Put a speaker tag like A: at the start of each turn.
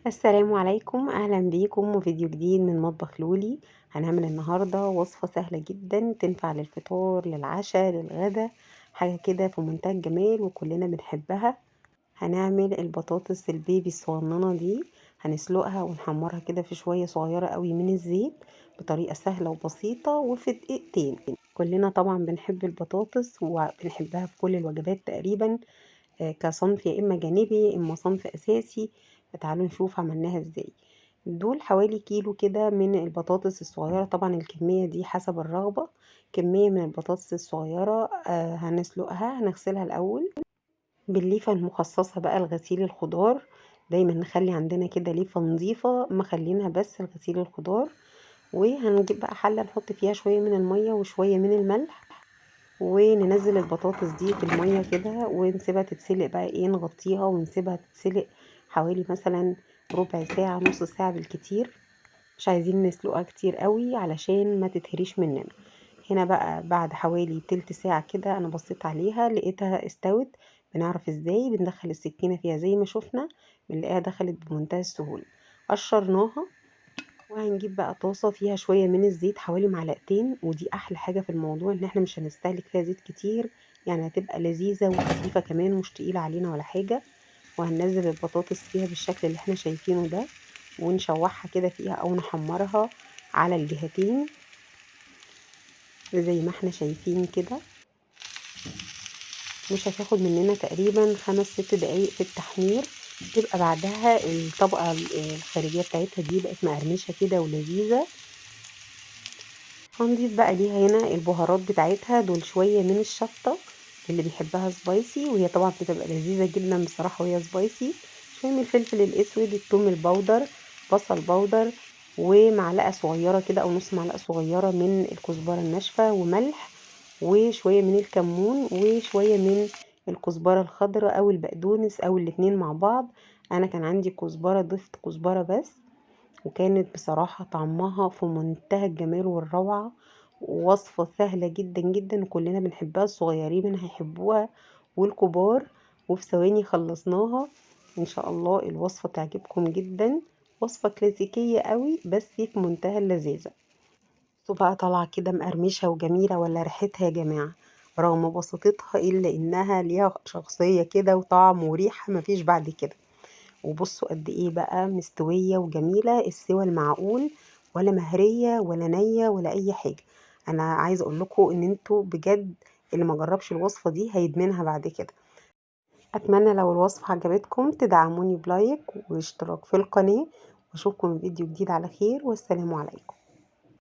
A: السلام عليكم، اهلا بيكم وفيديو جديد من مطبخ لولي. هنعمل النهارده وصفه سهلة جدا تنفع للفطار للعشاء للغدا، حاجة كده في منتهى الجمال وكلنا بنحبها. هنعمل البطاطس البيبي الصغننه دي، هنسلقها ونحمرها كده في شوية صغيرة قوي من الزيت بطريقة سهلة وبسيطة وفي دقيقتين. كلنا طبعا بنحب البطاطس وبنحبها في كل الوجبات تقريبا، كصنف يا اما جانبي يا اما صنف اساسي. فتعالوا نشوف عملناها ازاي. دول حوالي كيلو كده من البطاطس الصغيرة، طبعا الكمية دي حسب الرغبة. كمية من البطاطس الصغيرة هنسلقها، هنغسلها الأول بالليفة المخصصة بقى لغسيل الخضار. دايما نخلي عندنا كده ليفة نظيفة مخلينها بس لغسيل الخضار. وهنجيب بقى حلة نحط فيها شوية من المية وشوية من الملح، وننزل البطاطس دي في المية كده ونسيبها تتسلق بقى نغطيها ونسيبها تتسلق حوالي مثلا ربع ساعة نص ساعة بالكتير. مش عايزين نسلقها كتير قوي علشان ما تتهريش مننا. هنا بقى بعد حوالي تلت ساعة كده انا بصيت عليها لقيتها استوت. بنعرف ازاي؟ بندخل السكينة فيها زي ما شفنا، بنلاقيها دخلت بمنتهى السهولة. قشرناها وهنجيب بقى طاسة فيها شوية من الزيت حوالي معلقتين، ودي أحلى حاجة في الموضوع إن احنا مش هنستهلك فيها زيت كتير، يعني هتبقى لذيذة وخفيفة كمان مش تقيلة علينا ولا حاجة. وهننزل البطاطس فيها بالشكل اللي احنا شايفينه ده، ونشوحها كده فيها أو نحمرها على الجهتين زي ما احنا شايفين كده. مش هتاخد مننا تقريبا 5-6 دقايق في التحمير، تبقى بعدها الطبقة الخارجية بتاعتها دي بقت مقرمشة كده ولذيذة. هنضيف بقى ليها هنا البهارات بتاعتها، دول شوية من الشطة اللي بيحبها spicy، وهي طبعا بتبقى لذيذة جدا بصراحة وهي spicy. شوية من الفلفل الأسود، الثوم ال powder، بصل powder، ومعلقة صغيرة كده أو نص معلقة صغيرة من الكزبرة الناشفة، وملح، وشوية من الكمون، وشوية من الكزبرة الخضراء أو البقدونس أو الاتنين مع بعض. أنا كان عندي كزبرة، ضفت كزبرة بس، وكانت بصراحة طعمها في منتهى الجمال والروعة. ووصفة سهلة جدا جدا وكلنا بنحبها، الصغيرين منها هيحبوها والكبار، وفي ثواني خلصناها. إن شاء الله الوصفة تعجبكم جدا، وصفة كلاسيكية قوي بس في منتهى اللذاذة. بصوا بقى طالعة كده مقرمشة وجميلة ولا ريحتها يا جماعة، رغم بساطتها إلا إنها ليها شخصية كده وطعم وريحة مفيش بعد كده. وبصوا قد إيه بقى مستوية وجميلة، السوى المعقول، ولا مهرية ولا نية ولا أي حاجة. أنا عايزة أقول لكم إن انتوا بجد اللي ما جربش الوصفة دي هيدمنها بعد كده. أتمنى لو الوصفة عجبتكم تدعموني ب like واشتراك في القناة، وأشوفكم في فيديو جديد على خير، والسلام عليكم.